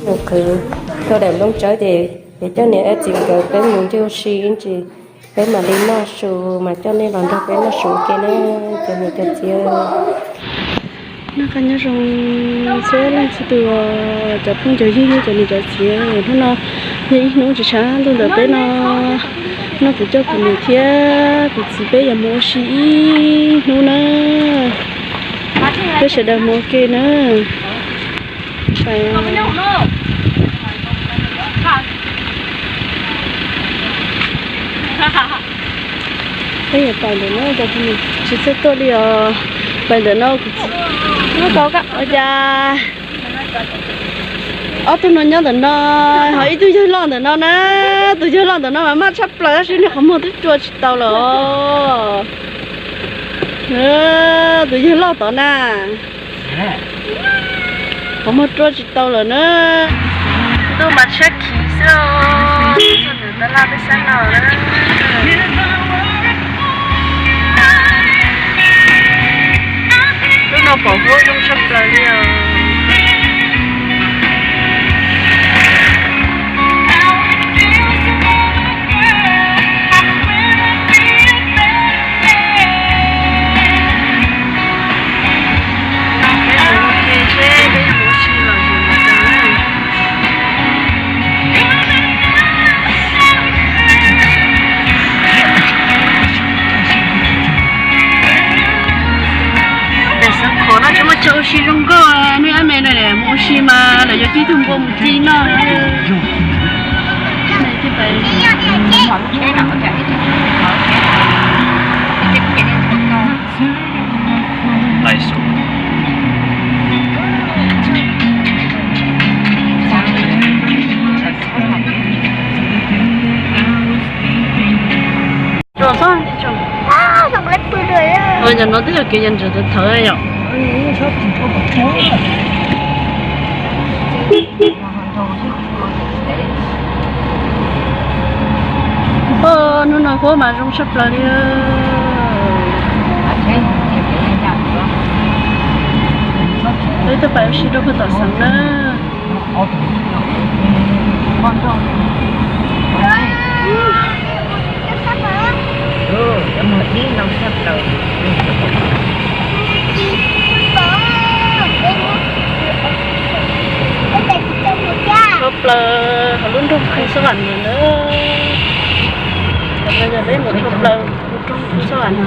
Mus qhwv tau daim nplooj tsawb ces coj niam txiv nkawd peb mus ncig ua si ib ntsis, peb mam li noj su, mas coj nej los nrog peb noj su ua ke na, cov niam cov txiv. Noj qab nyob zoo txhua leej txhua tus, cov phooj cov ywg, cov niam cov txiv. Hnub no yog ib hnub tsis tshav ntuj ntawm peb no, no kuv coj kuv niam thiab kuv txiv peb yuav mus ua si ib hnub na. Peb sawv daws mus ua ke na. Peb yuav pais ntawm no, tsis txawj tuaj li os. Pais ntawm no kuv txiv, ua cas ob tug no nyob ntawm no, ho ib tug yawg loj ntawm no na. Tus yawg loj ntawm no mas maj tshaj plaws tab sis niag qhov muag twb rua tsis tau lawm os. Tus yawg loj tod na, qhov muag rua tsis tau lawm na. Ntuj mas tshiab khiv xwb os, tab laj peb sab no na. Lub no pom huab zoo tshaj plaws li os. Tam xeev khuam no tsis muaj chaw ua si zoo nkauj, nej ab me na, mus ua si mas lawv yuav cib tug npua mus ci noj. Cov no twb yog kev yog ntsis tawv yom. Hnub no huab mas zoo tshaj plaws li. Peb tuaj pais ua si rau pem tom xeev na. Tshaj plaws hauv lub nroog Phu Xab Vam no na. Yog peb mus rau plaws nroog Phu Xab Vam no,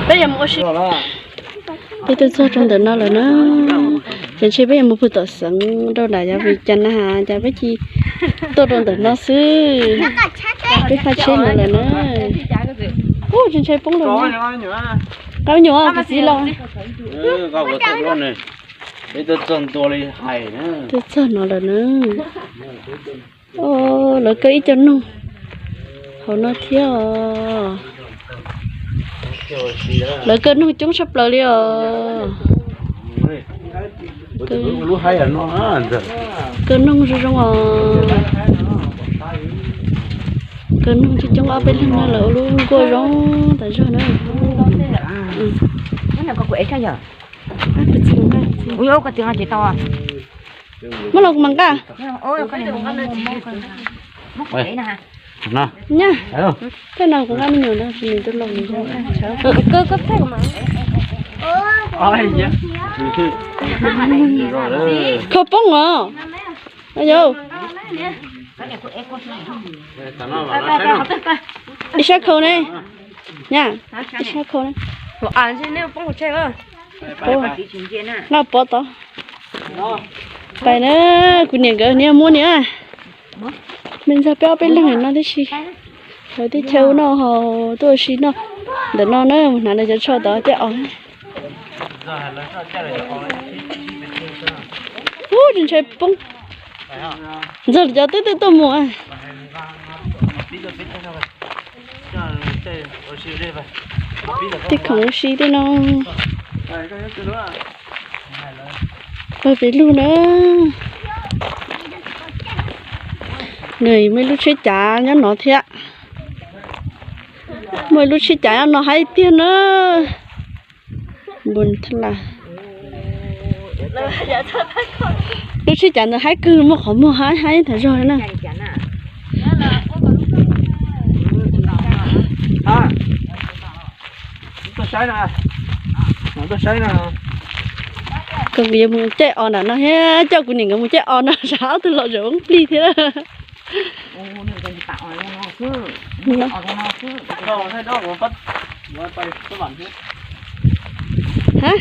peb yuav mus ua si. Peb twb txog rau ntawm no lawm na. Ces ntshe peb yuav mus pw tom xeev rau nram yav vim cas na has cas peb cia tuaj rau ntawm no xwb. Peb phaj tsheb no lawm na. Ub, tsis ntshai poob lawm na. Qab nyuam kuv txiv los. Twb txog no lawm na. Lawv kaw ib co noog hauv no thiab os. Lawv kaw noog coob tshaj plaws li os. Kaw noog zoo zoo os. Kaw noog coob coob ob peb leeg no lawv ua lub nkuaj zoo tas zog na. Muab los kuv mam nqa. Nyaj, tej no kuv nqa me nyuam no, nws tus laus nws. Kho poob os. Yau, ib sab khau ne. Nyaj, ib sab khau ne. Noj pov tod. Pais na, kuv niam nkawd niaj muab niam. Me ntxog peb ob peb leeg no tib si. Lawv teb chaws ua noj haus tuaj ua si noj ntawm no na, mus hnav lawv cov tsho tod coj os. Ub, tsis ntshai poob. Ntxog lawv cov twb twb tuaj mus. Tej khoom ua si tej no. Pawg pem lug na. Nws muaj ib lub tsheb cav nyob no thiab. Muaj ib lub tsheb cav nyob no hais tiag na. Npun thab laj. Lub sij hawm ntawd haib kawg, muaj qhov muag haib haib tas zog na. Kuv yuav mus caij os nram no thiab, coj kuv niam nkawd mus caij os no, sab ob tug los zaum poob plig thiab. Hab,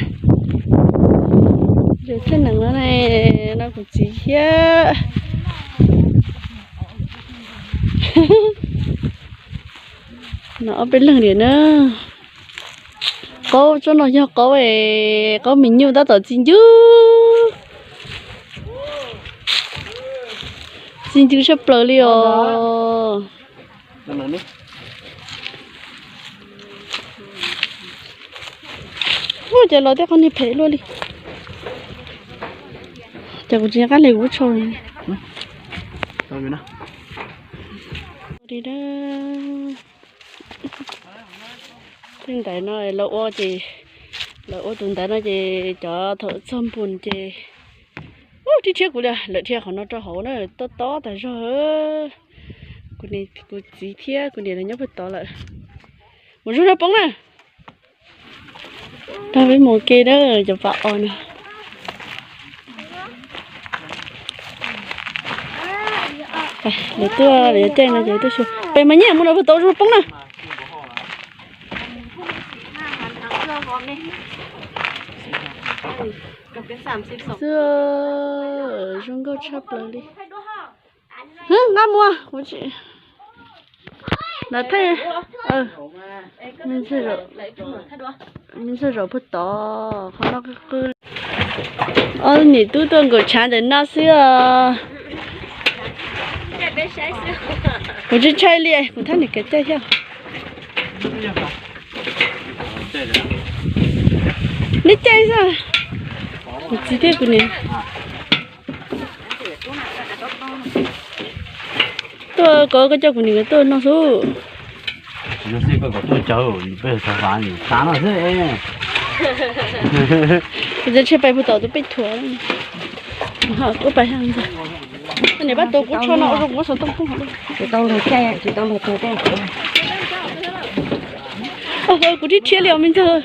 txhiaj nees no ne, no kuv txiv thiab. No ob peb leeg li na. Qaub tsob no yog qaub, qaub mis nyuj tab tom txi ncw. Txi ncw tshaj plaws li os. Ua cas los tej qhov niag phem luaj li. Ces kuv tsis nco qab li kuv tsho li. Tej ntawd no lawv ua ces, lawv ua tus ntawd no ces cov thaum txog npun ces, ub, tib rhiab kuv li, lawv dhia qhov no rau hauv na, tob tob tas zog. Kuv txiv thiab kuv niam lawv nyob puag tod lawm. Mus zug zog poob na. Tag peb mus ke na, cov pas os no. Lawv tuaj, lawv yuav caij no ces tuaj xyuas. Pem mas nyiaj mus no puag tod zug poob na. Xwb, zoo nkauj tshaj plaws li. Nqa mus, lawv thaij, me ntxawg zaum puag tod, qhov no qw qw. Ob niam tub tuaj nkaum tshav ntawm no xwb os. Kuv tsis ntshai li, kuv thab niam kav caij thiab. Neb caij xwb. Kuv txiv thiab kuv niam tuaj, koj coj kuv niam nkawd tuaj no xwb. Kuv tsis ntshai pais puag tom tus pej thuam. Kuv pais, niam pab tuav kuv tsho no ua rau kuv xov tooj poob hauv. Kuv tib rhiab li os me ntxawg.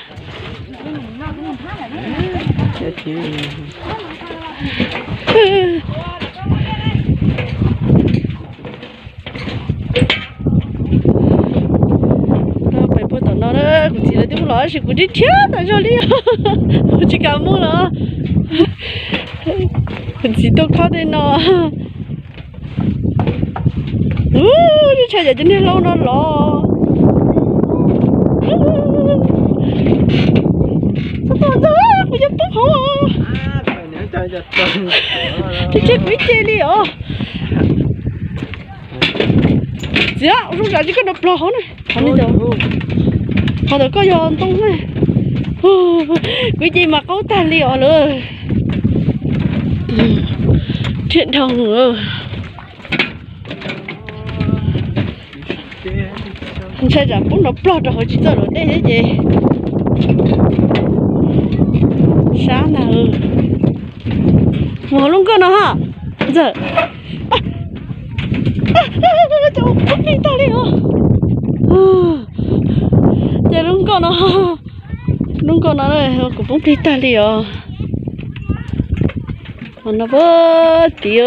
Pais puag tom no na, kuv txiv lawv twb mus los tab sis kuv tib rhiab tas zog li, kuv tsis kam mus los. Kuv txiv tuaj khob tej no. Ub, ntshai yam cov niag hlau no los. Txhob tuaj ntxawg, kuv yuav poob hauv. Tsis tseg kuv ib ce li os. Txiv, ua zoo zam tsis koj nrov plog hauv na. Qhov ntawd koj yog ntoo na. Kuv ib ce mas qaub tag li os lawm. Rhiab dhau. Ntshai tsam poob nrov plog rau hauv tsis txawj luam dej thiab ces. Sab ntag. Mus hauv lub nkoj no ha. Ntxawg. Cas ua plig tag li os. Ces lub nkoj no, lub nkoj no kuv poob plig tag li os. Qhov no puag tid.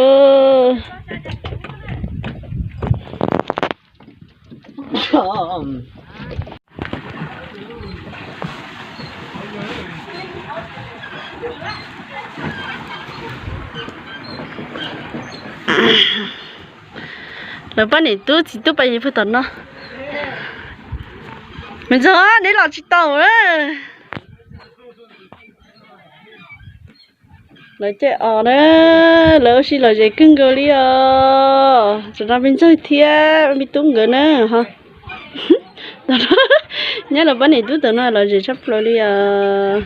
Lawv pab niam tub txiv tub pais puag tom no. Me ntxawg, neb los tsis tau na. Lawv caij os na, lawv ua si lom zem kawg nkaus li os. Tam no me ntxawg thiab me tub nkawd na ho. Nyob lawv pab niam tub tom no lom zem tshaj plaws li os.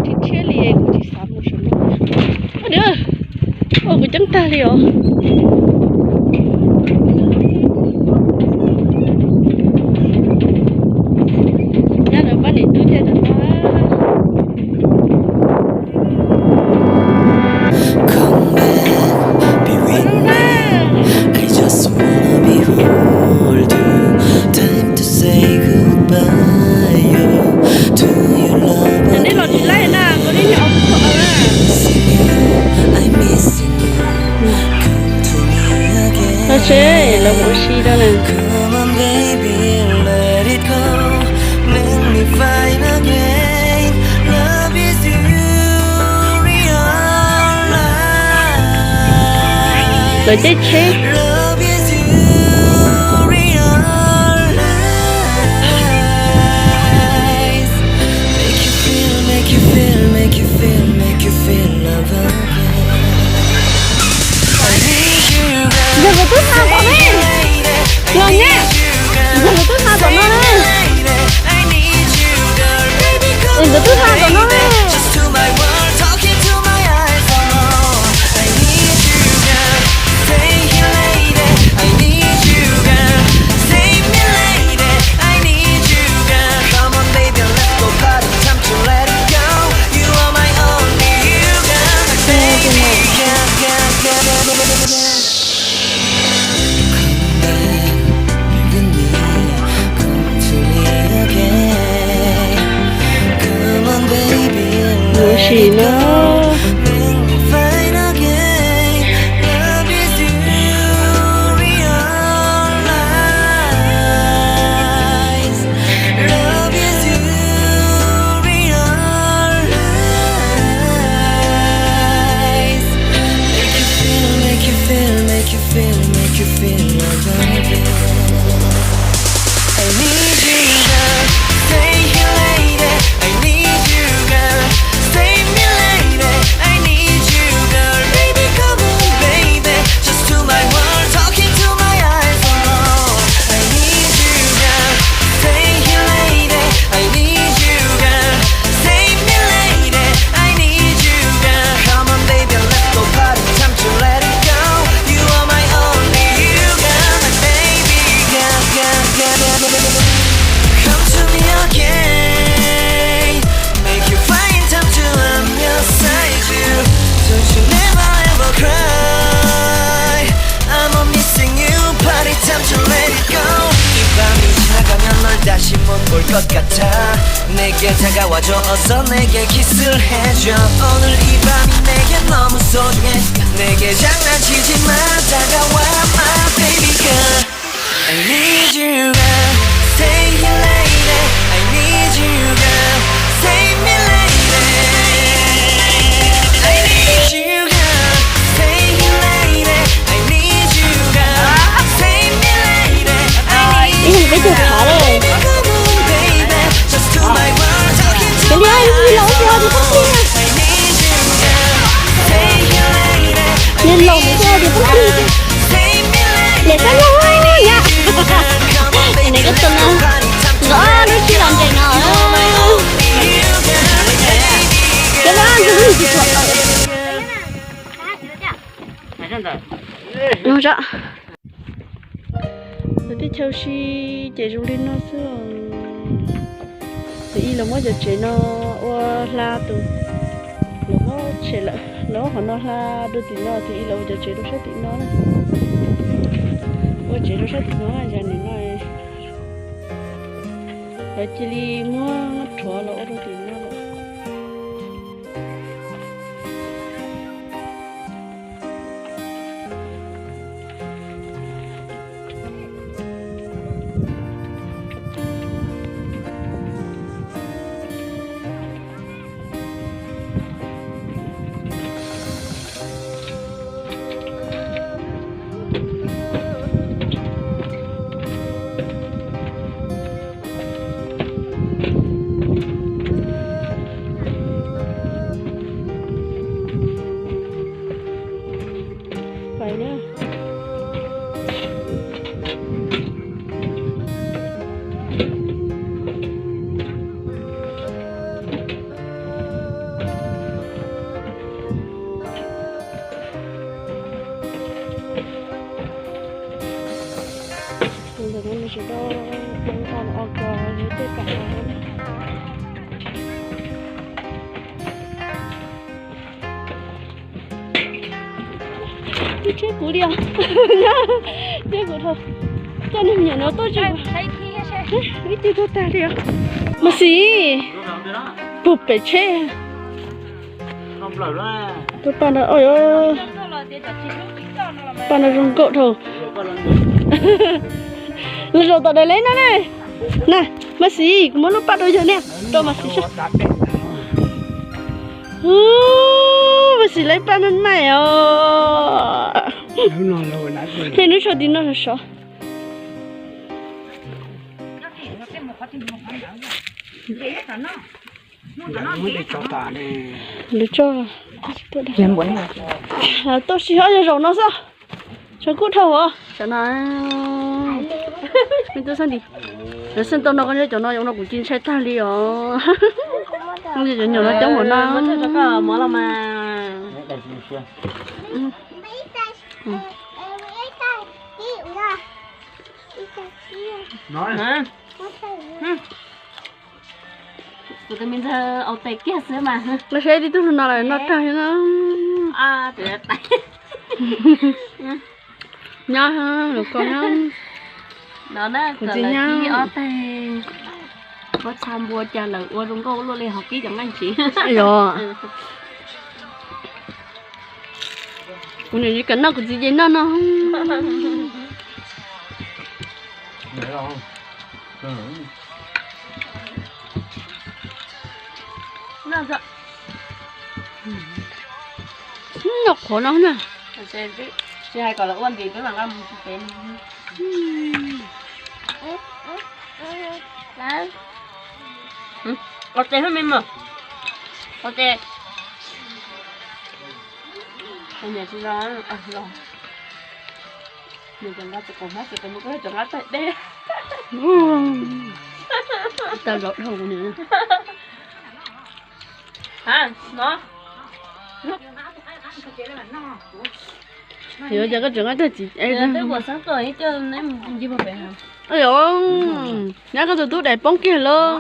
Tsis tshiab li kuv tsis xav mus saum no. Ua kuv ceeb tag li os. Come on, baby, let it go. Make me fine again. Love is you, real life. Lawv caij tsheb. Love is you, real life. Make you feel, make you feel, make you feel, make you feel love again. Ntawm kuv tub xa tom no ne. Los nyab, ntawm kuv tub xa tom no ne. Ntawm kuv tub xa tom no ne. Ua si na. Ib nyuag peb caug phav lawm. Cov li, li laus ces ho tias pab plig na. Li laus ces ho tias pab plig. Lem kab laug nyab. Nws koj tus no, nqa lub tsis los ntses no. Cov no nws tsis thuam. Lawv teb chaws si ces zoo li no xwb. Tus ib los muab cov tsev no ua hla tus, los muab tsev lawm, los muab qhov no hla rau tim no, tus ib los ua cov tsev rau sab tim no na. Ua tsev rau sab tim no, yam nim no lawv cia li muab rhuav los ua rau tim no lawm. Pais na. Tus ntawm no nws tsis tau ua ko, yog tej kam no. Twb tshiab kuv li os. Tshiab kuv dhau. Coj niag me nyuam no tuaj tsis, ib tug tuag tag li os. Mas xis, puag pem tsheb. Tus paj no, paj no zoo nkauj dhau. Los zaum tom daim leb no ne. Na, Maiv Xis, kuv muab lub paj rau yawg ne, rau Maiv Xis saib. Maiv Xis leb paj maj maj os. Hle hnub sau tim no sov sov. Lawv tso, tuaj sib hab yog zaum no xwb. Tshav kub dhau os. Tsam no, me tub xab nti, lawv xeej tau no, koj nyob cov no, cov no kuv cia ntshai tag li os. Cov nyuam no coob hauv no. Kuv tus me ntxawg au tes kiag xwb mas. Lawv saib tib tug no lawm noj rag no. Nyob lawv ko nyob. No na, kuv txiv nyob ob teg. Koj txha npua cas lawv ua zoo nkauj luaj li hauv kib cov nqaij ntsis. Yog. Kuv niam tsis kam noj, kuv txiv ces noj no. Noj qhuav no na. Tsis hais kom lawv ua ntim peb mam nqa mus tsis pem. Ua tes me mos. Ua tes. Kuv niam tsis los, los. Nws cov nqa tus kaus hmab ces tus mus koj cov nqa tawg deb. Tawg laus dhau kuv niam. Yuav cas koj tseem nqa tag txiv. Twb puas xeeb tuaj ib co neb mus ncig puag pem. Yog, nyab koj tus tub dais poob kiag lawm.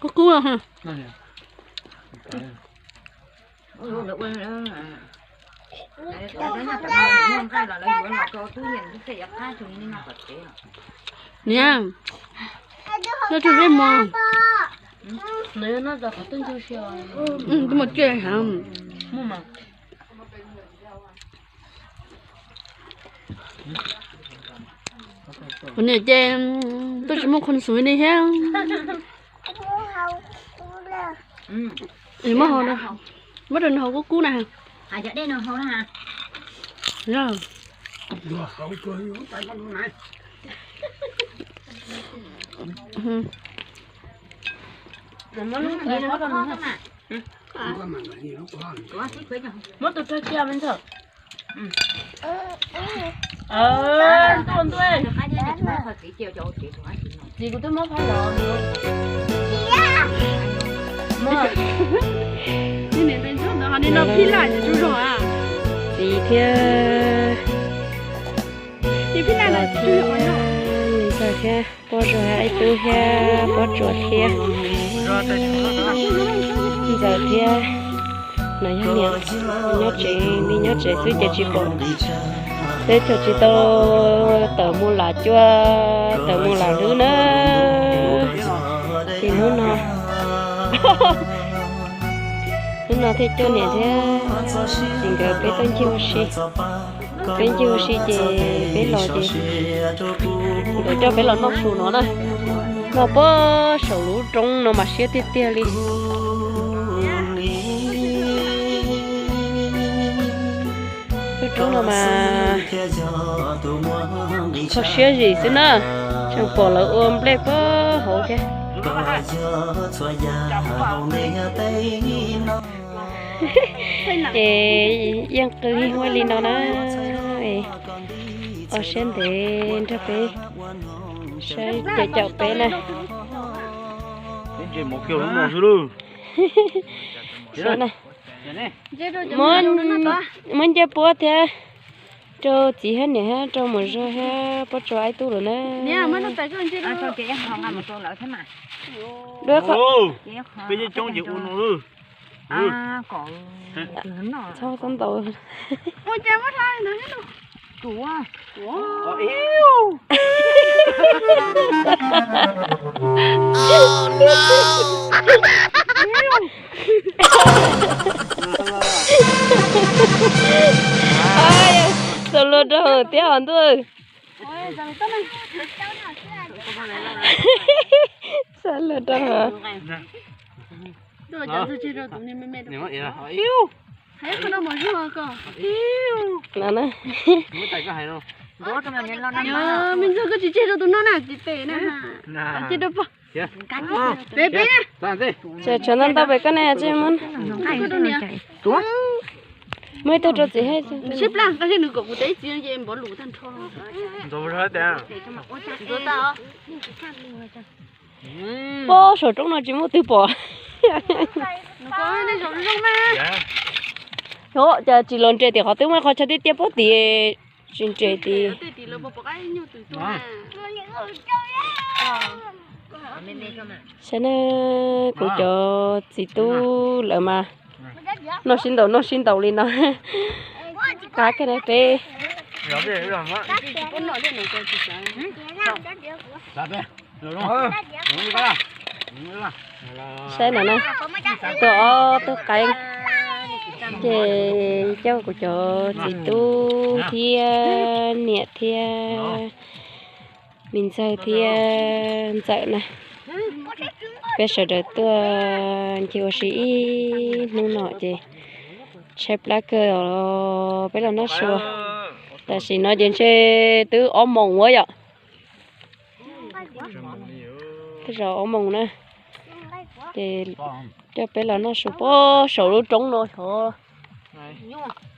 Kub kub. Niam, noj tsum zeb mos. Noj qhov twb ntxhw si. Twb mus cuaj heev. Kuv niam ces tuaj tsis muaj khuv xim li thiab. Muab hau, muab rau nws hau kub kub na. Muab tus rog cia me ntxawm. Ntuj ntuj. Txiv kuv twb muab phab los. Txiv thiab, txiv thiab, Poj Zuag, Aib Tub thiab Pob Tsuas thiab Ntxawm thiab. No yog niam nyob tsev, nws nyob tsev xwb ces tsis pom, teb chaws tsis tau tawm mus lam cuab tawm mus lam hlwb na. Ces hnub no, hnub no thiaj coj niam thiab txiv nkawd peb tuaj ncig ua si. Peb ncig ua si ces peb los ces nkawd coj peb los noj su no na. Noj puag saum lub roob no mas siab tiag tiag li. Lub roob no mas kho siab zim xwb na, tseem pom lawv ua nplej puag hauv thiab. Ces yeej qw ua li no na, ua siab ntev nrog peb saib caum peb na. Muab ncej puab thiab rau txiv thiab niam thiab rau Mus Zog thiab Pob Tsuas, Aib Tub lawm na. Peb coob coob ces ua no lawm. Txhob txhob ntaus. Txaus luag rau thiab os ntuj. Txaus luag rau. Me ntxawg koj tsis tseg rau tus no na, tsis tes na. Tseg rau pog. Peb peb na. Tshuav ntau ntau pem koj ne, tseg muab. Muab ib tug rau txiv. Sib plab nqa nws kom kuv teb txiv npav lus tag nrho. Pob saum roob no tsis muaj twg pom. Cas tsis los nres tim qhov twb muaj qhov chaw tiaj tiaj pob tim, tsis nres tim. Saib na, kuv cov txiv tub lawv mas noj sib ntaus noj sib ntaus li no. Qab kawg na peb. Saib no na, tuaj ob tug qaib, ces coj kuv cov txiv tub thiab niam thiab me ntxawg thiab ntxawm na. Peb sawv daws tuaj ncig ua si ib hnub no ces tshaib plab kawg os, peb los noj su. Tam sim no ces ntshe twb ob moos ua yom. Tej zaum ob moos na, ces coj peb los noj su pob saum lub roob no xyov.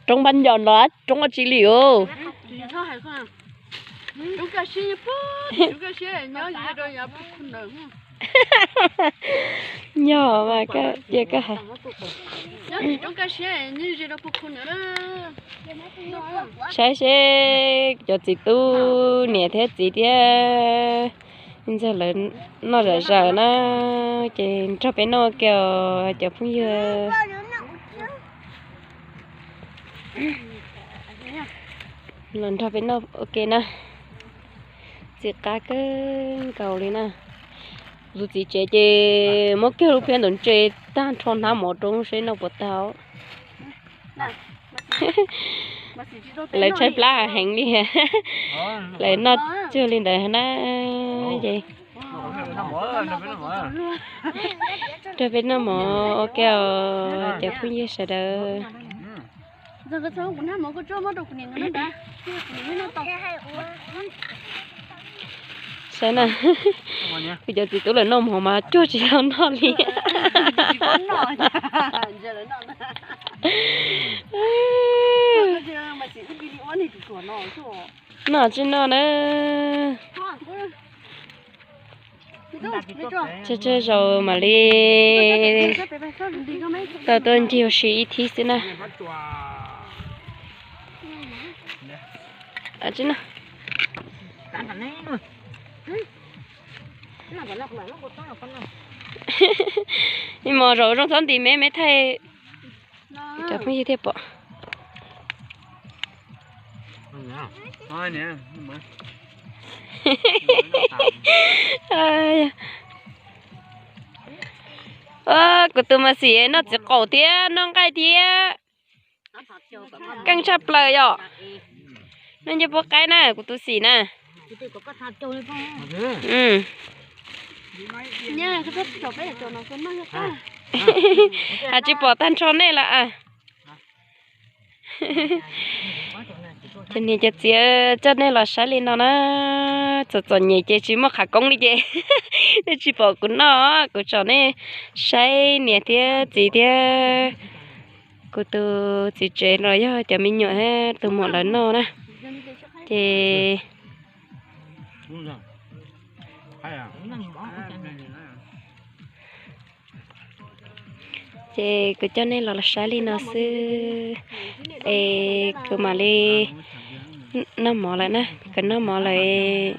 Roob npab ncos los roob dab tsi li os. Nyog mas cia koj hais. Saib seb cov txiv tub niam thiab txiv thiab ntxawg lawv noj zam zaws na, ces nrog peb noj ua ke os cov phooj ywg. Los nrog peb noj ua ke na. Txiv qab kawg nkaus li na. Tus txiv tsev ces muab kiag lub phiab ntawd ntse tag nrho hnab mov rau seb noj puas tau. Lawv tshaib plab heev li. Lawv noj cuag li ntawd na. Ces nrog peb noj mov ua ke os cov phooj ywg sawv daws. Saib na, kuv cov txiv tub lawv noj mov mas cuag tsis tau noj li. Noj tsis noj na. Tsawg tsawg zaus mam li tau tuaj ncig ua si ib thib xwb na. Ib hmos zaum zoo txhob nti me me thaij cov phooj ywg thiaj pom. Kuv tus mas xim noj txiv qaub thiab noj nqaij thiab. Keej tshaj plaws yom. Nej nce puab qaib na, kuv tus xim na. Has tsis pom tag nrho nej lawm. Cov niam cov txiv coj nej los saib li no na, txom txom nyem ces tsis muaj qhov koob li ces nej tsis pom kuv noj, kuv tsom nej saib niam thiab txiv thiab kuv tus txiv tsev los yog cov me nyuam thiab tus muam lawv noj na. Ces ces kuv coj nej los saib li no xwb es kuv mam li noj mov lawm na, kuv noj mov lawm.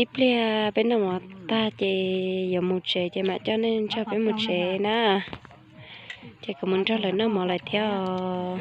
Ib pliag peb noj mov tag ces yuav mus tsev ces mam coj nej nrog peb mus tsev na. Ces kuv mus nrog lawv noj mov lawm thiab os.